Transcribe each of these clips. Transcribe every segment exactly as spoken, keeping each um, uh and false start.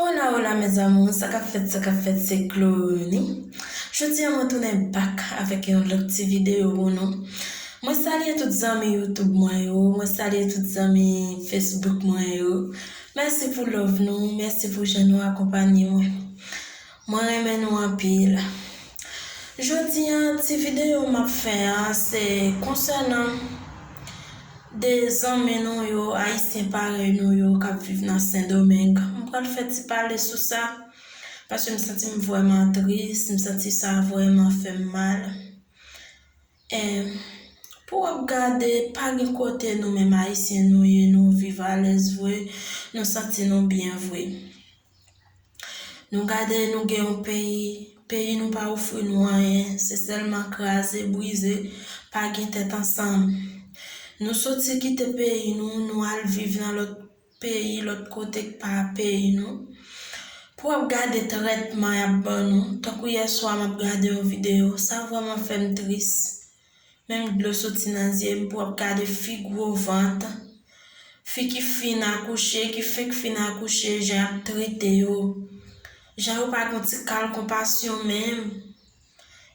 Hola, hola, mes amours, sa k ap fèt, sa k ap fèt, se Clonie. Jodi a, mwen tounen back avèk yon lòt ti videyo pou nou. Mwen salye tout zanmi YouTube mwen yo, mwen salye tout zanmi Facebook mwen yo. Mèsi pou love nou, mèsi pou jan nou akonpanye mwen. Mwen renmen nou anpil. Jodi a, ti videyo m ap fè a, se konsènan de zanmi nou yo, Ayisyen parèy nou yo k ap viv nan Sendomeng. M pral fè ti pale sou sa, paske m santi m vrèman tris, m santi sa vrèman fè m mal. E, pou w ap gade, pa gen kote nou menm Ayisyen nou ye, nou viv alèz vre, nou santi nou byen vre. Nou gade, nou gen yon peyi, peyi nou pa ofri nou anyen, se sèlman kraze, brize, pa gen tèt ansanm. Nou soti kite peyi nou, nou al viv nan lòt peyi, lòt kote k pa peyi nou. Pou w ap gade trètman y ap ban nou, tankou yèswa m ap gade yon videyo, sa vrèman fè m tris. Menm dlo soti nan zye m pou w ap gade fi gwo vant, fi ki fin akouche, ki fenk fin akouche, jan y ap trete yo. Jan yo pa gen ti kal konpasyon menm.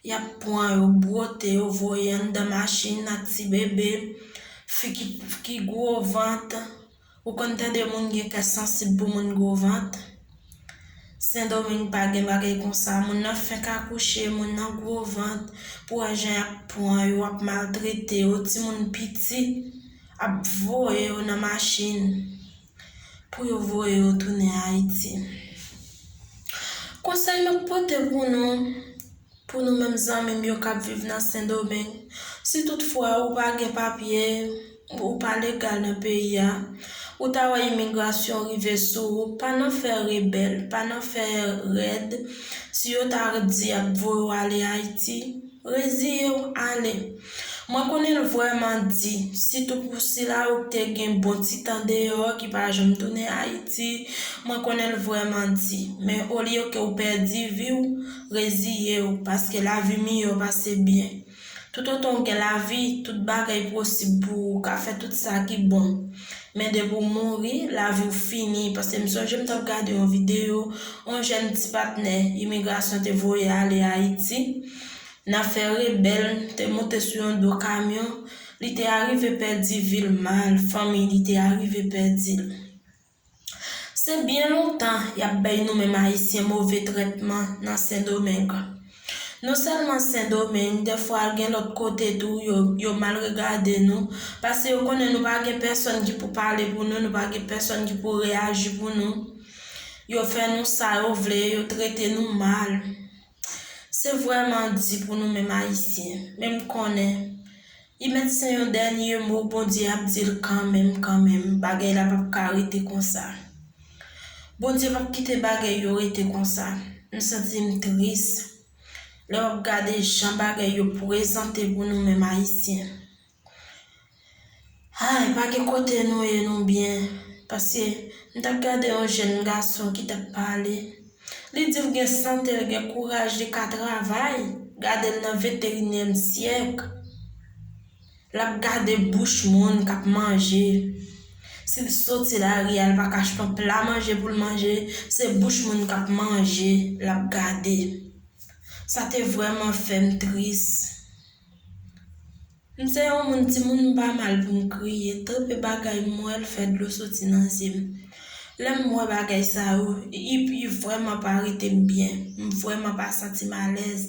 Y ap pran yo, bwote yo, voye anndan machin ak ti bebe, fi ki, ki gwo vant. Ou konn tande moun gen kè sansib pou moun gwo vant? Sendomeng pa gen bagay konsa. Moun nan fenk akouche, moun nan gwo vant. Pou wè jan y ap pran yo, ap maltrete yo, timoun piti, ap voye yo nan machin pou yo voye yo tounen Ayiti. Konsèy m ap pote pou nou, pou nou menm zanmi m yo k ap viv nan Sendomeng, si toutfwa ou pa gen papye, ou pa legal nan peyi a, ou ta wè imigrasyon rive sou ou, pa nan fè rebèl, pa nan fè rèd. Si yo ta di y ap voye w ale Ayiti, reziye w, ale. Mwen konnen l vrèman di, sitou pou sila yo ki te gen bon ti tan deyò, ki pa janm tounen Ayiti, mwen konnen l vrèman di. Men olye ke w pèdi vi w, reziye w, paske lavi miyò pase byen. Toutotan w gen lavi, tout bagay posib pou ou ka fè tout sa ki bon. Men depi w mouri, lavi w fini. Paske m sonje m t ap gade yon videyo, yon jèn ti patnè imigrasyon te voye ale Ayiti. Nan fè rebèl, te moute sou yon do kamyon, li te arive pèdi vi l mal, fanmi li te arive pèdi l. Se byen lontan y ap bay nou menm Ayisyen move trètman nan Sendomeng. Non sèlman Sendomeng, dèfwa gen lòt kote tou, yo, yo mal regade nou, paske yo konnen nou pa gen pèsonn ki pou pale pou nou, nou pa gen pèsonn ki pou reyaji pou nou. Yo fè nou sa yo vle, yo trete nou mal. Se vrèman di pou nou menm Ayisyen. Men m konnen, li mèt se yon dènye mo Bondye ap di l kanmenm, kanmenm. Bagay la p ap ka rete konsa. Bondye p ap kite bagay yo rete konsa. M santi m tris lè w ap gade jan bagay yo prezante pou nou menm Ayisyen. Ay, pa gen kote nou ye nou byen. Paske m t ap gade yon jèn gason ki t ap pale. Li di l gen sante, l gen kouraj, li ka travay. Gade l nan venteyinyèm syèk. L ap gade bouch moun k ap manje. Si l soti lari a, l pa ka achte yon pla manje pou l manje, se bouch moun k ap manje l ap gade. Sa te vrèman fè m tris. M se yon moun, timoun, m pa mal pou m kriye. Trèpe bagay m wè l fè dlo soti nan zye m. Lè m wè bagay sa yo, li, li vrèman pa rete m byen. M vrèman pa santi m alèz.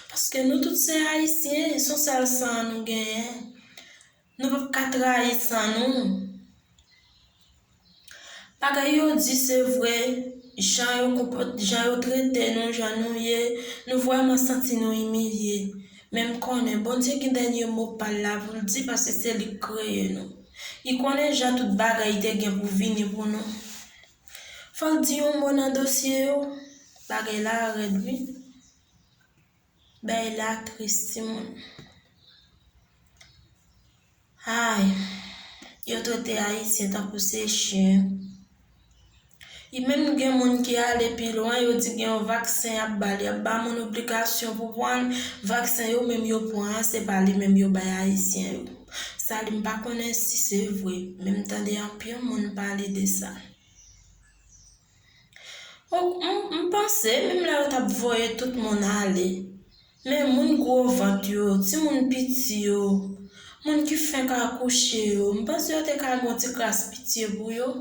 Paske nou tout se Ayisyen, se yon sèl san nou genyen. Nou p ap ka trayi san nou. Bagay yo di se vre, jan yo konpòt-, jan yo trete nou, jan nou ye, nou vrèman santi nou imilye. Men m konnen Bondye gen dènye mo pa l la pou l di, paske se li k kreye nou. Li konnen jan tout bagay te gen pou vini pou nou. Fò l di yon mo nan dosye yo. Bagay la rèd, wi. Bagay la tris, timoun. Ay, yo trete Ayisyen tankou se chen. E menm gen moun ki ale pi lwen, yo di gen yon vaksen y ap ba l. Y ap ba moun obligasyon pou pran vaksen, yo menm yo pran an, se pa li menm yo bay Ayisyen yo. Sa li m pa konnen si se vre, men m tande anpil moun pale de sa. Oh, m, m panse, menm lè yo t ap voye tout moun ale, men moun gwo vant yo, timoun piti yo, moun ki fenk akouche yo, m panse yo te ka gen yon ti kras pitye pou yo.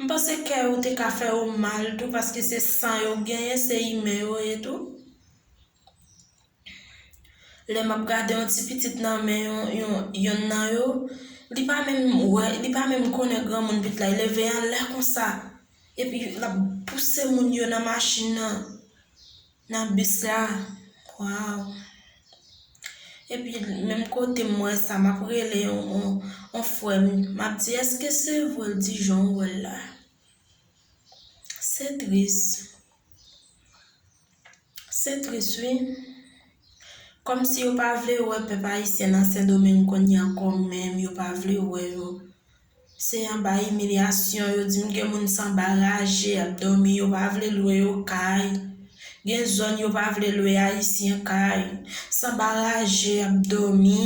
M panse kè yo te ka fè yo mal tou, paske se san yo genyen, se imen yo ye tou. Lè m ap gade yon ti pitit nan men yon, yon, yonn nan yo, li pa menm wè, li pa menm konnen granmoun pitit la, li leve anlè konsa. Epi l ap pouse moun yo nan machin nan, nan bis la. Waw. Epi menm kote m wè sa, m ap rele yon, yon, yon frè m, m ap di, èske se vre l di jan w wè l la? Se tris. Se tris, wi. Kòmsi yo pa vle wè pèp ayisyen nan Sendomeng kounye a kòm menm, yo pa vle wè yo. Se anba imilyasyon, yo di m gen moun sanba raje ap dòmi, yo pa vle lwe yo kay. Gen zòn yo pa vle lwe ayisyen kay. Sanba raje ap dòmi.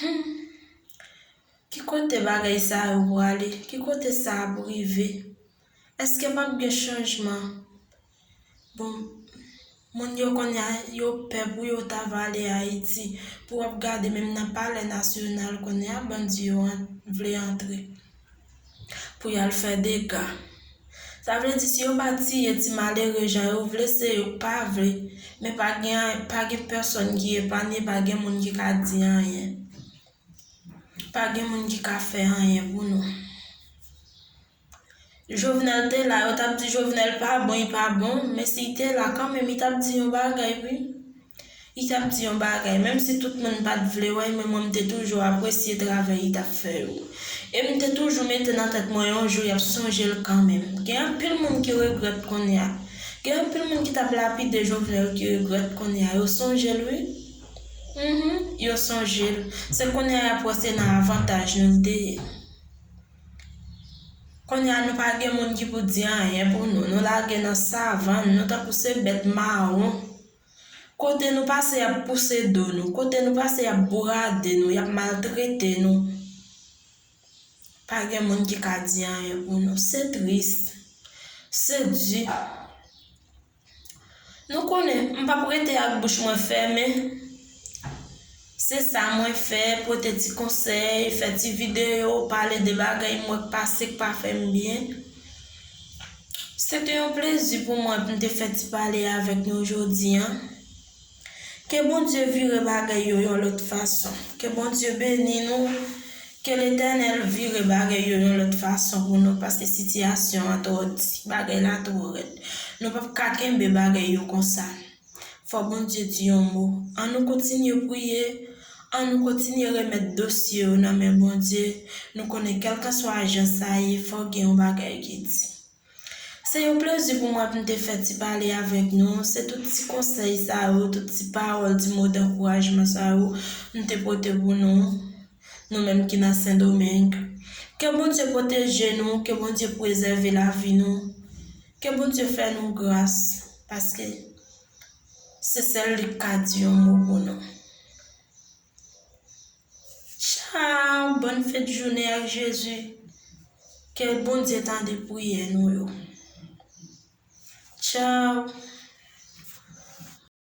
Hmm. Ki kote bagay sa yo prale? Ki kote sa ap rive? Èske p ap gen chanjman? Bon, moun yo kounye a, yo pè pou yo ta vale Ayiti. Pou w ap gade menm nan palè nasyonal kounye a, bandi yo an-, vle antre. Pou y al fè dega. Sa vle di, si yo pa tiye ti malere jan yo vle, se yo k pa vle. Men pa gen, pa gen pèsonn ki epanye, pa gen moun ki ka di anyen. Pa gen moun ki ka fè anyen pou nou. Jovenel te la, yo t ap di Jovenel pa bon, li pa bon, men si l te la kanmenm, li t ap di yon bagay, wi. Li t ap di yon bagay, menm si tout moun pa t vle wè l, men mwen, m te toujou apresye travay li t ap fè yo. E m te toujou mete nan tèt mwen, yon jou, y ap sonje l kanmenm. Gen anpil moun ki regrèt kounye a. Gen anpil moun ki t ap lapide Jovenel ki regrèt kounye a. Yo sonje l, wi. Mhm, yo sonje l. Se kounye a y ap wè se nan avantaj nou l te ye. Kounye a nou pa gen moun ki pou di anyen pou nou. Nou lage nan savann, nou tankou se bèt mawon. Kote nou pase, y ap pouse do nou. Kote nou pase, y ap bourade nou, y ap maltrete nou. Pa gen moun ki ka di anyen pou nou. Se tris. Se di. Nou konnen, m p ap rete ak bouch mwen fèmen. Se sa mwen fè, pote ti konsèy, fè ti videyo, pale de bagay m wè k pase k pa fè m byen. Se te yon plezi pou mwen pou m te fè ti pale avèk nou jodi a. Ke Bondye vire bagay yo yon lòt fason. Ke Bondye beni nou. Ke Letènèl vire bagay yo yon lòt fason pou nou, paske sitiyasyon an twò di, bagay la twò rèd. Nou p ap ka kenbe bagay yo konsa. Fò Bondye di yon mo. Ann nou kontinye priye, ann nou kontinye remèt dosye yo nan men Bondye. Nou konnen kèlkanswa jan sa ye, fò gen yon bagay ki di. Se yon plezi pou mwen pou m te fè ti pale avèk nou. Se tout ti konsèy sa yo, tout ti pawòl, ti mo dankourajman sa yo, m te pote pou nou, nou menm ki nan Sendomeng. Ke Bondye pwoteje nou, ke Bondye prezève lavi nou, ke Bondye fè nou gras, paske se sèl li k ka di yon mo pou nou. Tchaw, bòn fèt jounen ak Jezi. Ke Bondye tande priyè nou yo. Tchaw.